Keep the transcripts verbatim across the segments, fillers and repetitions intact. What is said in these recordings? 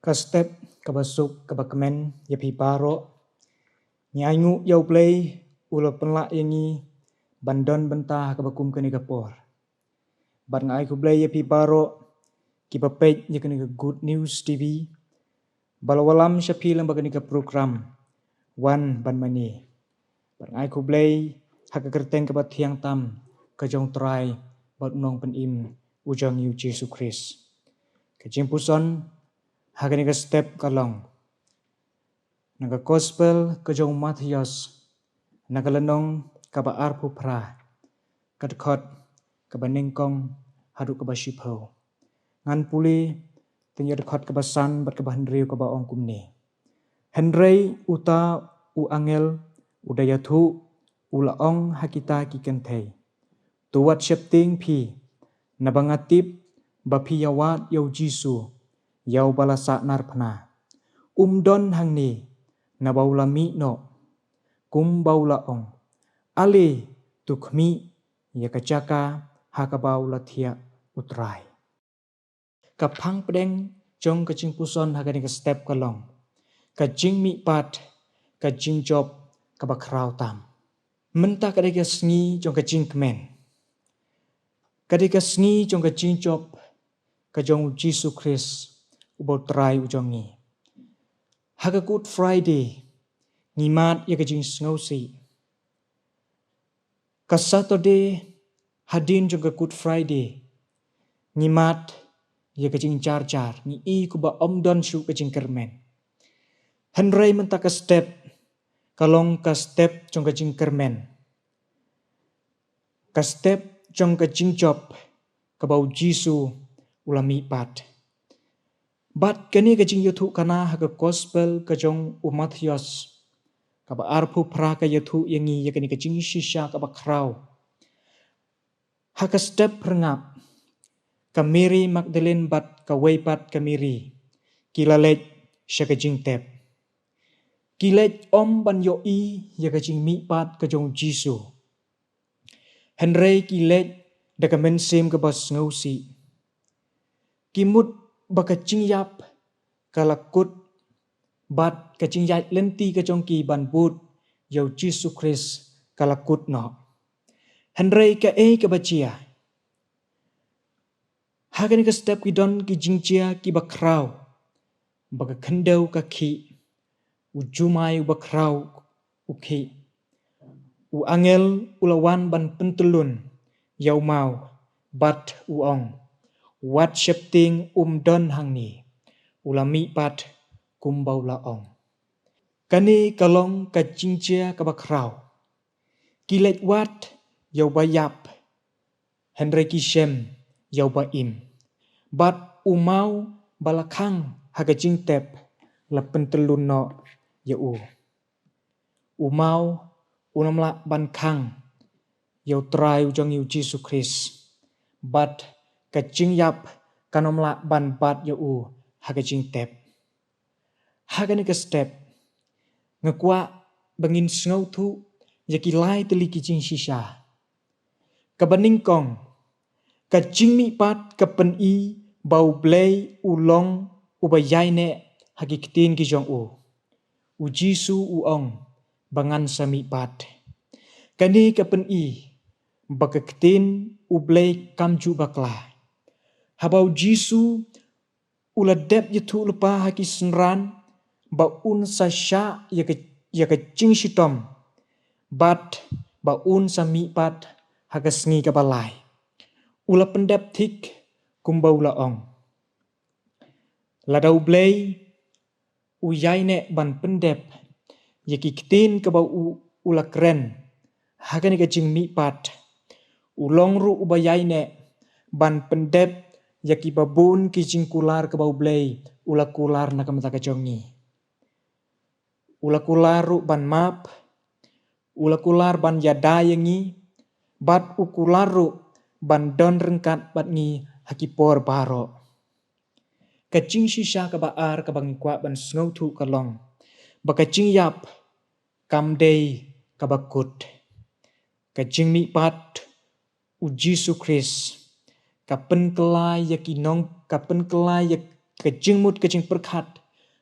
Ka step kaba suk kaba kmen ïa phi baroh. Ngi ainguh ïa U Blei u la pynlah ïa ngi ban don bynta ha kaba kum kane ka por. Bad nga ai khublei ïa phi baroh kiba peit ïa kane ka Good News T V, ba la wallam sha phi lyngba kane ka program Wan Ban Mane. Bad nga ai khublei ha ka kyrteng kaba thiang tam ka jong U Trai bad U Nongpynim u jong ngi U Jisu Khrist. Ka jingpuson ha kane ka step ka long na ka Gospel ka jong u Mathaios, na ka lynnong kaba arphew phra, ka dkhot kaba nyngkong haduh kaba shiphew. Ngan pule tang ïa dkhot kaba san bad kaba hynriew, kaba ong kumne: Hynrei uta u angel u da ïathuh, u la ong ha kita ki kynthei: To wat sheptieng phi, naba nga tip ba phi ïawad ïa U Jisu, ïa uba la sahnarphna. Um don hangne, naba u la mih noh, kumba u la ong. Ale, to khmih ïa ka jaka ha kaba u la thiah U Trai. Ka phang pdeng jong ka jingpuson ha kane ka step ka long ka jingmihpat, ka jingjop kaba khraw tam. Mynta ka dei ka sngi jong ka jingkmen. Ka dei ka sngi jong ka jingjop ka jong U Jisu Khrist, uba U Trai u jong ngi. Ha ka Good Friday ngi mad ïa ka jingsngewsih. Ka Saturday hadien jong ka Good Friday ngi mad ïa ka jingjarjar, ngi i kumba ym don shuh ka jingkyrmen. Hynrei mynta ka step ka long ka step jong ka jingkyrmen, ka step jong ka jingjop kaba U Jisu u la mihpat. Bad kane ka jingïathuhkhana ha ka Gospel ka jong u Mathaios, kaba arphew phra, ka ïathuh ïa ngi ïa kane ka jingshisha kaba khraw. Ha ka step phyrngap, ka Mary Magdalene bad kawei pat ka Mary ki la leit sha ka jingtep. Ki leit ym ban ïohi ïa ka jingmihpat ka jong U Jisu, hynrei ki leit da ka mynsiem kaba sngewsih. Ki mut ba ka jingïap ka la kut, bad ka jingïaid lynti ka jong ki ban bud ïa U Jisu Khrist ka la kut noh. Hynrei kaei kaba jia? Ha kane ka step ki don ki jingjia kiba khraw, ba ka khyndew ka khih, u jumai uba khraw u khih. U angel u la wan ban pyntyllun ïa u maw bad u ong: Wat sheptieng, um don hangne. U la mihpat kumba u la ong. Kane ka long ka jingjia kaba khraw. Ki leit wad ïa uba ïap, hynrei ki shem ïa uba im. Bad u maw ba la khang ha ka jingtep la pyntyllun noh ïa u. U maw un ym lah ban khang ïa U Trai u jong ngi U Jisu Khrist. Bad ka jingïap kan ym lah ban bat ïa u ha ka jingtep. Ha kane ka step nga kwah ba ngin sngewthuh ïa ki lai tylli ki jingshisha. Kaba nyngkong, ka jingmihpat ka pyni ba U Blei u long uba ïaineh ha ki ktien ki jong u. U Jisu u ong ba ngan sa mihpat. Kane ka pyni ba ka ktien U Blei kam ju bakla. Haba U Jisu u la dep ïathuh lypa ha ki synran ba un sa shah ïa ka, ïa ka jingshitom bad ba un sa mihpat ha ka sngi kaba lai, u la pyndep thik kumba u la ong. Lada U Blei u ïaineh ban pyndep ïa ki ktien kaba u, u la kren ha kane ka jingmihpat, u long ruh uba ïaineh ban pyndep ïa kiba bun ki jingkular kaba U Blei u la kular na ka bynta ka jong ngi. U la kular ruh ban map, u la kular ban ïada ïa ngi, bad u kular ruh ban don ryngkat bad ngi ha ki por baroh. Ka jingshisha kaba ar kaba ngi kwah ban sngewthuh ka long ba ka jingïap kam dei kaba kut. Ka jingmihpat U Jisu Khrist ka pynkylla ïa ki nong, ka pynkylla ïa ka jingmut ka jingpyrkhat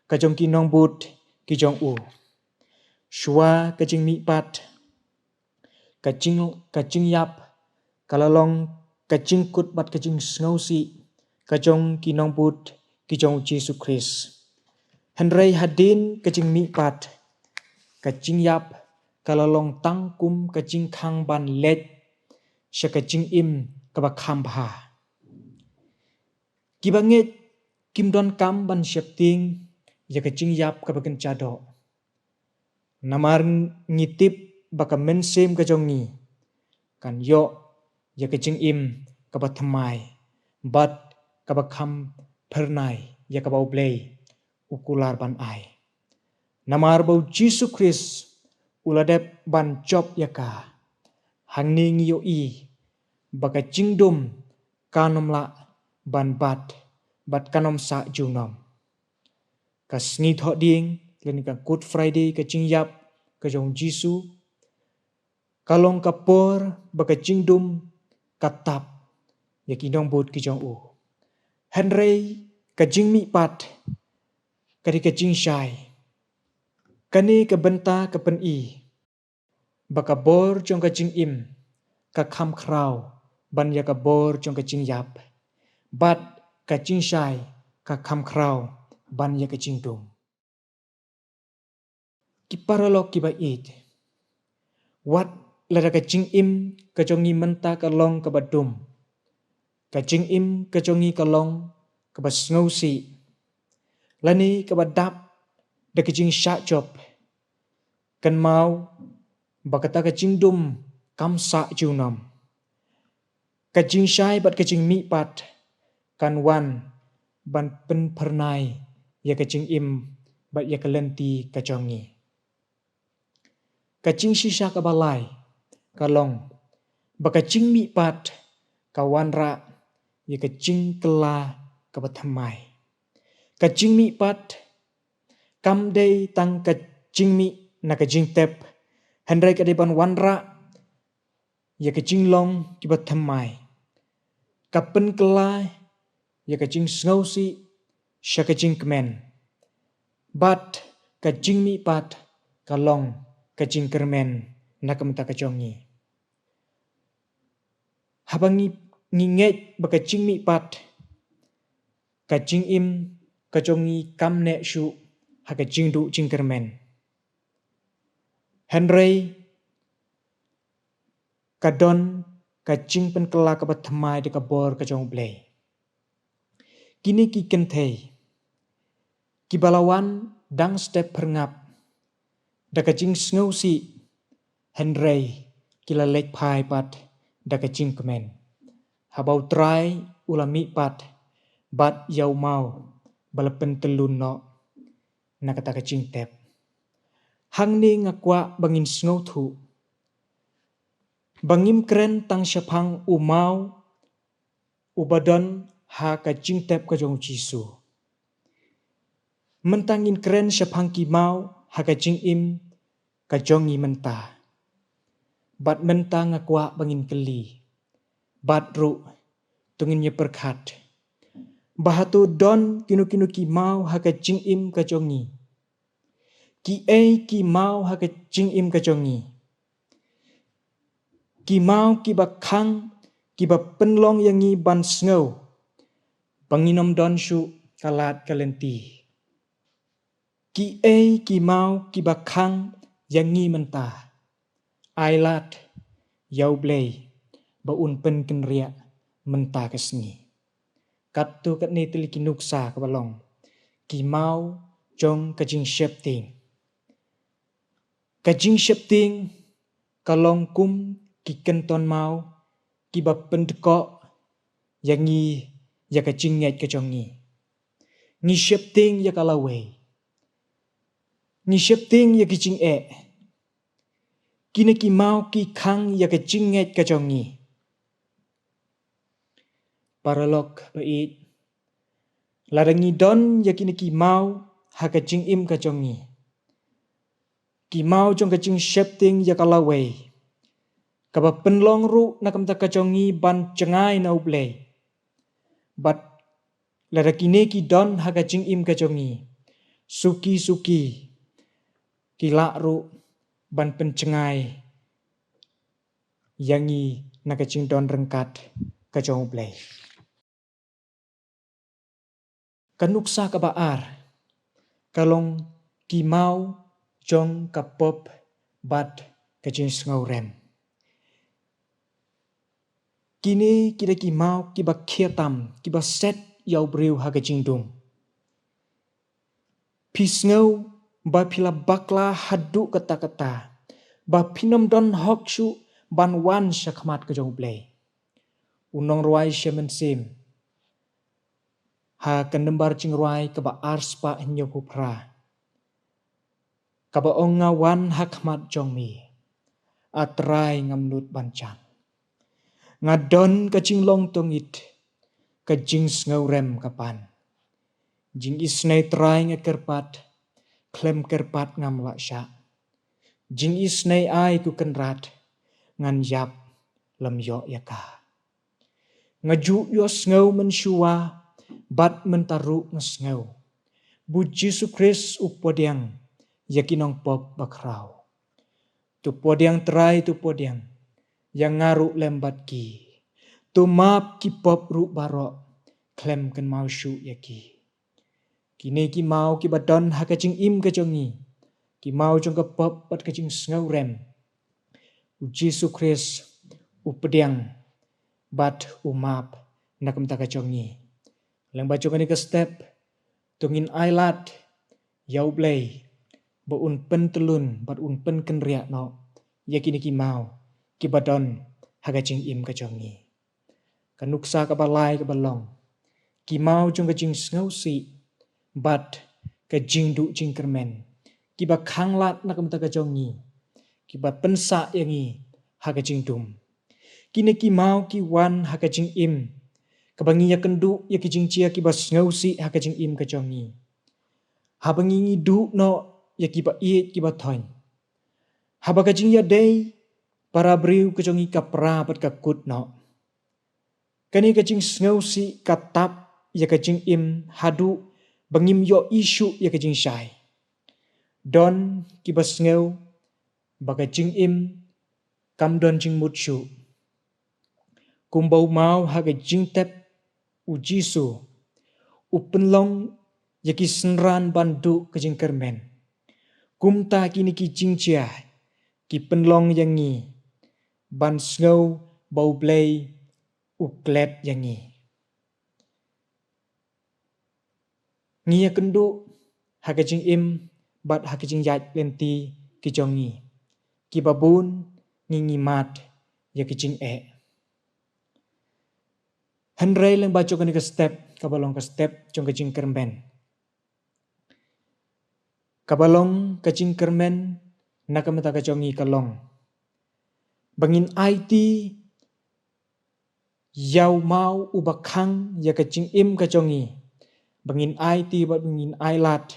ka jong ki nongbud ki jong u. Shuwa ka jingmihpat, ka jing, ka jingïap ka la long ka jingkut bad ka jingsngewsih ka jong ki nongbud ki jong u Jisu Khrist. Hynrei hadien ka jingmihpat, ka jingïap ka la long tang kum ka jingkhang ban leit sha ka jingim kaba kham bha. Kiba ngeit kim donkam ban sheptieng ïa ka jingïap kaba kynja doh. Namar ngi tip ba ka mynsiem ka jong ngi kan ïoh ïa ka jingim kaba thymmai bad kaba kham phyrnai ïa kaba U Blei u kular ban ai. Namar ba u Jisu Khrist u la dep ban jop ïa ka. Hangne ngi ïohi ba ka jingdum kan ym lah ban bat bad kan ym sah junom. Ka sngi Thohdieng lane ka Good Friday, ka jingïap ka jong u Jisu, ka long ka por ba ka jingdum ka tap ïa ki nongbud ki jong u. Hynrei ka jingmihpat ka dei ka jingshai. Kane ka bynta ka pyni ba ka bor jong ka jingim ka kham khraw ban ïa ka bor jong ka jingïap, bad ka jingshai ka kham khraw ban ïa ka jingdum. Ki paralok kiba ïeit, wat lada ka jingim ka jong ngi mynta ka long kaba dum, ka jingim ka jong ngi ka long kaba sngewsih, lane kaba dap da ka jingshah jop, kynmaw ba kata ka jingdum kam sah junom. Ka jingshai bad ka jingmihpat kan wan ban pynphyrnai ïa ka jingim bad ïa ka lynti ka jong ngi. Ka jingshisha kaba lai ka long ba ka jingmihpat ka wanrah ïa ka jingkylla kaba thymmai. Ka jingmihpat kam dei tang ka jingmih na ka jingtep, hynrei ka dei ban wanrah ïa ka jinglong kiba thymmai. Ka pynkylla ïa ka jingsngewsih sha ka jingkmen, bad ka jingmihpat ka long ka jingkyrmen na ka bynta ka jong ngi. Haba ngi, ngi ngeit ba ka jingmihpat, ka jingim ka jong ngi kam neh shuh ha ka jingduh jingkyrmen, hynrei ka don ka jingpynkylla kaba thymmai da ka bor ka jong U Blei. Kine ki kynthei kiba la wan dang step phyrngap da ka jingsngewsih, hynrei ki la leit phai pat da ka jingkmen haba U Trai u la mihpat bad ïa u maw ba la pyntyllun noh na kata ka jingtep. Hangne nga kwah ba ngin sngewthuh ba ngim kren tang shaphang u maw uba don ha ka jingtep ka jong u Jisu. Mynta ngin kren shaphang ki maw ha ka jingim ka jong ngi mynta. Bad mynta nga kwah ba ngin kylli, bad ruh to ngin ïa pyrkhat, ba hato don kino kino ki maw ha ka jingim ka jong ngi? Kiei ki maw ha ka jingim ka jong ngi? Ki maw kiba khang, kiba pynlong ïa ngi ban sngew ba ngin ym don shuh ka lad ka lynti. Kiei ki maw kiba khang ïa ngi mynta? Ai lad ïa U Blei ba un pynkynriah mynta ka sngi. Katto katne tylli ki nuksa kaba long ki maw jong ka jingsheptieng. Ka jingsheptieng ka long kum ki kynton maw kiba pyndkoh ïa ngi ïa ka jingngeit ka jong ngi. Ngi sheptieng ïa ka lawei. Ngi sheptieng ïa ki jingeh. Kine ki maw ki khang ïa ka jingngeit ka jong ngi. Paralok ba ïeit, lada ngi don ïa kine ki maw ha ka jingim ka jong ngi, ki maw jong ka jingsheptieng ïa ka lawei, kaba pynlong ruh na ka bynta ka jong ngi ban jngai na U Blei, bad Lada kine ki don ha ka jingim ka jong ngi, suki suki ki lah ruh ban pynjngai ïa ngi na ka jingdon ryngkat ka jong U Blei. Ka nuksa kaba ar ka long ki maw jong ka pop bad ka jingsngewrem. Kine ki dei ki maw kiba khia tam, kiba set ïa u briew ha ka jingdum. Phi sngew ba phi la bakla haduh katta katta, ba phin ym don hok shuh ban wan sha khmat ka jong U Blei. U nongrwai Shem Mynsiem ha ka nambar jingrwai kaba ar spah hynñiewphew phra, kaba ong, nga wan ha khmat jong me, A Trai, ngam nud ban jan. Nga don ka jinglong tongit, ka jingsngewrem ka pan. Jingisynei Trai nga kyrpad, khlem kyrpad ngam lah shah. Jingisynei ai ko Kynrad, ngan ïap lem ïoh ïa ka. Nga ju ïohsngew mynshuwa bad mynta ruh nga sngew, ba U Jisu Khrist u pdiang ïa ki nongpop bakhraw. To pdiang Trai, to pdiang ïa nga ruh lem bad ki. To map ki pop ruh baroh, khlem kynmaw shuh ïa ki. Kine ki maw kiba don ha ka jingim ka jong ngi, ki maw jong ka pop bad ka jingsngewrem, U Jisu Khrist u pdiang bad u map na ka bynta ka jong ngi. Lyngba jong kane ka step, to ngin ailad ïa U Blei ba un pyntyllun bad un pynkynriah noh ïa kine ki maw kiba don ha ka jingim ka jong ngi. Ka nuksa kaba lai kaba long ki maw jong ka jingsngewsih bad ka jingduh jingkyrmen, kiba khanglad na ka bynta ka jong ngi, kiba pynsah ïa ngi ha ka jingdum. Kine ki maw ki wan ha ka jingim kaba ngi ïakynduh ïa ki jingjia kiba sngewsih ha ka jingim ka jong ngi. Haba ngi, ngi duh noh ïa kiba ïeit kiba thoiñ, haba ka jingïadei para briew ka jong ngi ka pra bad ka kut noh, kane ka jingsngewsih ka tap ïa ka jingim haduh ba ngim ïohi shuh ïa ka jingshai. Don kiba sngew ba ka jingim kam don jingmut shuh. Kumba u maw ha ka jingtep U Jisu u pynlong ïa ki synran ban duh ka jingkyrmen, kumta kine ki jingjia ki pynlong ïa ngi ban sngew ba U Blei u klet ïa ngi. Ngi ïakynduh ha ka jingim bad ha ka jingïaid lynti ki jong ngi, kiba bun ngi, ngi mad ïa ka jingeh. Hynrei lyngba jong kane ka step kaba long ka step jong ka jingkyrmen, kaba long ka jingkyrmen na ka bynta ka jong ngi ka long ba ngin aiti ïa u maw uba khang ïa ka jingim ka jong ngi, ba ngin aiti bad ba ngin ailad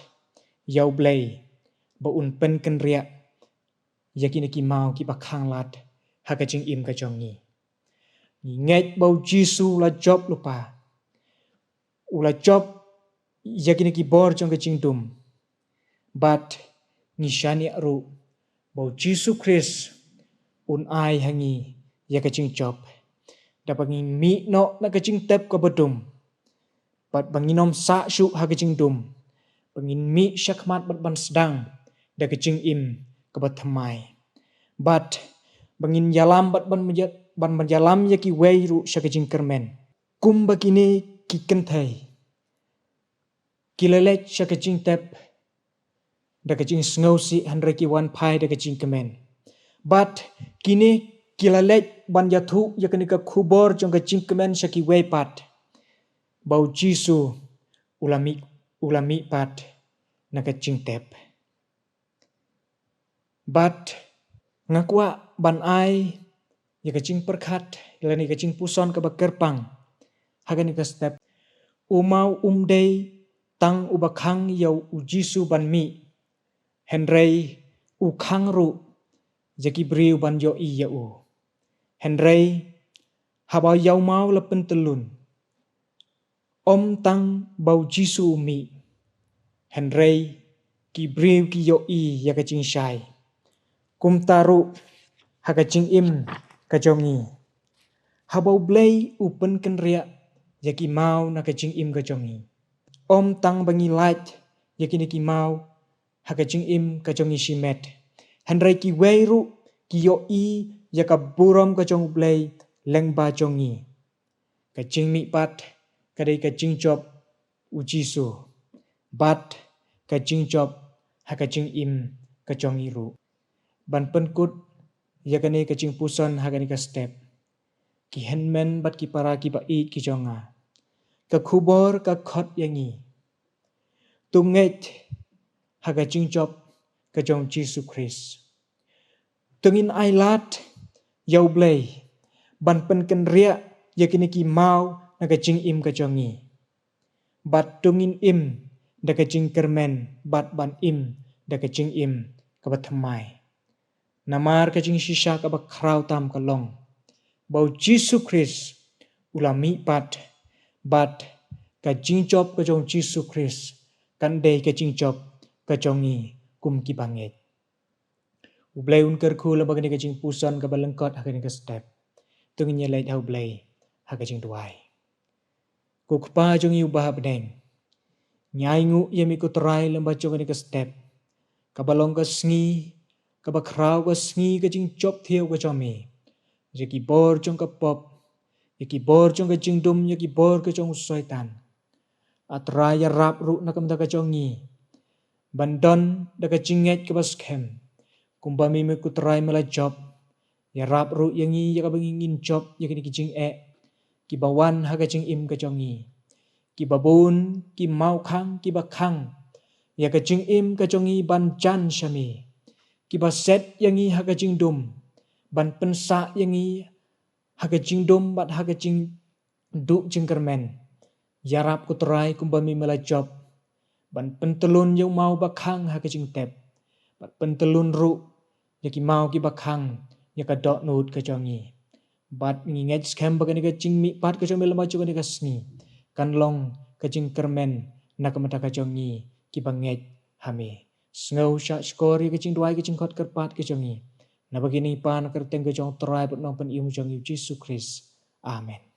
ïa U Blei ba un pynkynriah ïa kine ki maw kiba khanglad ha ka jingim ka jong ngi. Ngi ngeit ba U Jisu u la jop lypa, u la jop ïa kine ki bor jong ka jingdum, bad ngi shaniah ruh ba U Jisu Khrist un ai ha ngi ïa ka jingjop, da ba ngin mih noh na ka jingtep kaba dum, bad ba ngin ym sah shuh ha ka jingdum, ba ngin mih shakhmat bad ban sdang da ka jingim kaba thymmai, bad ba ngin ïalam bad ban ïa-, ban, ban ïalam ïa kiwei ruh sha ka jingkyrmen. Kumba kine ki kynthei ki la leit sha ka jingtep da ka jingsngewsih, hynrei ki wan phai da ka jingkmen. Bad kine ki la leit ban ïathuh ïa kane ka khubor jong ka jingkmen sha kiwei pat, ba U Jisu u la mih, u la mih pat na ka jingtep. Bad nga kwah ban ai ïa ka jingpyrkhat lane ka jingpuson kaba kyrpang ha kane ka step. U maw um dei tang uba khang ïa U Jisu ban mih, hynrei u khang ruh ïa ki briew ban ïohi ïa u. Hynrei haba ïa u maw la pyntyllun, Ym tang ba u Jisu u mih, hynrei ki briew ki ïohi ïa ka jingshai. Kumta ruh ha ka jingim ka jong ngi, haba U Blei u pynkynriah ïa ki maw na ka jingim ka jong ngi, ym tang ba ngi lait ïa kine ki maw ha ka jingim ka jong ngi shimet, hynrei kiwei ruh ki ïohi ïa ka burom ka jong U Blei lyngba jong ngi. Ka jingmihpat ka dei ka jingjop u Jisu bad ka jingjop ha ka jingim ka jong ngi ruh. Ban pynkut ïa kane ka jingpuson ha kane ka step, ki hynmen bad ki para kiba ïeit ki jong nga, ka khubor ka khot ïa ngi to ngeit ha ka jingjop ka jong Jisu Khrist. To ngin ailad ïa U Blei ban pynkynriah ïa kine ki maw na ka jingim ka jong ngi, bad to ngin im da ka jingkyrmen bad ban im da ka jingim kaba thymmai. Namar ka jingshisha kaba khraw tam ka long ba u Jisu Khrist u la mihpat, bad ka jingjop ka jong u Jisu Khrist kan dei ka jingjop ka jong ngi kum kiba ngeit. U Blei un kyrkhu lyngba kane ka jingpuson kaba lyngkot ha kane ka step. To ngin ïaleit ha U Blei ha ka jingduwai. Ko Kpa jong ngi uba ha bneng, ngi ainguh ïa me ko Trai lyngba jong kane ka step, kaba long ka sngi kaba khraw, ka sngi ka jingjop thiaw ka jong me ïa ki bor jong ka pop, ïa ki bor jong ka jingdum, ïa ki bor ka jong u Soitan. A Trai, ïarap ruh na ka bynta ka jong ngi ban don da ka jingngeit kaba skhem kumba me, me ko Trai, me la jop. Ïarap ruh ïa ngi ïa kaba ngin jop ïa kine ki jingeh kiba wan ha ka jingim ka jong ngi, kiba bun ki mawkhang kiba khang ïa ka jingim ka jong ngi ban jan sha me, kiba set ïa ngi ha ka jingdum, ban pynsah ïa ngi ha ka jingdum bad ha ka jingduh jingkyrmen. Ïarap ko Trai kumba me, me la jop ban pyntyllun ïa u maw ba khang ha ka jingtep, bad pyntyllun ruh ïa ki maw kiba khang ïa ka dohnud ka jong ngi. Bad ngi ngeit skhem ba kane ka jingmihpat ka jong me lyngba jong kane ka sngi kan long ka jingkyrmen na ka bynta ka jong ngi kiba ngeit ha me. Sngew shah shkor ïa ka jingduwai ka jingkhot kyrpad ka jong ngi, naba kine ngi pan ha ka kyrteng ka jong u Trai bad u Nongpynim jong ngi u Jisu Khrist. Amen.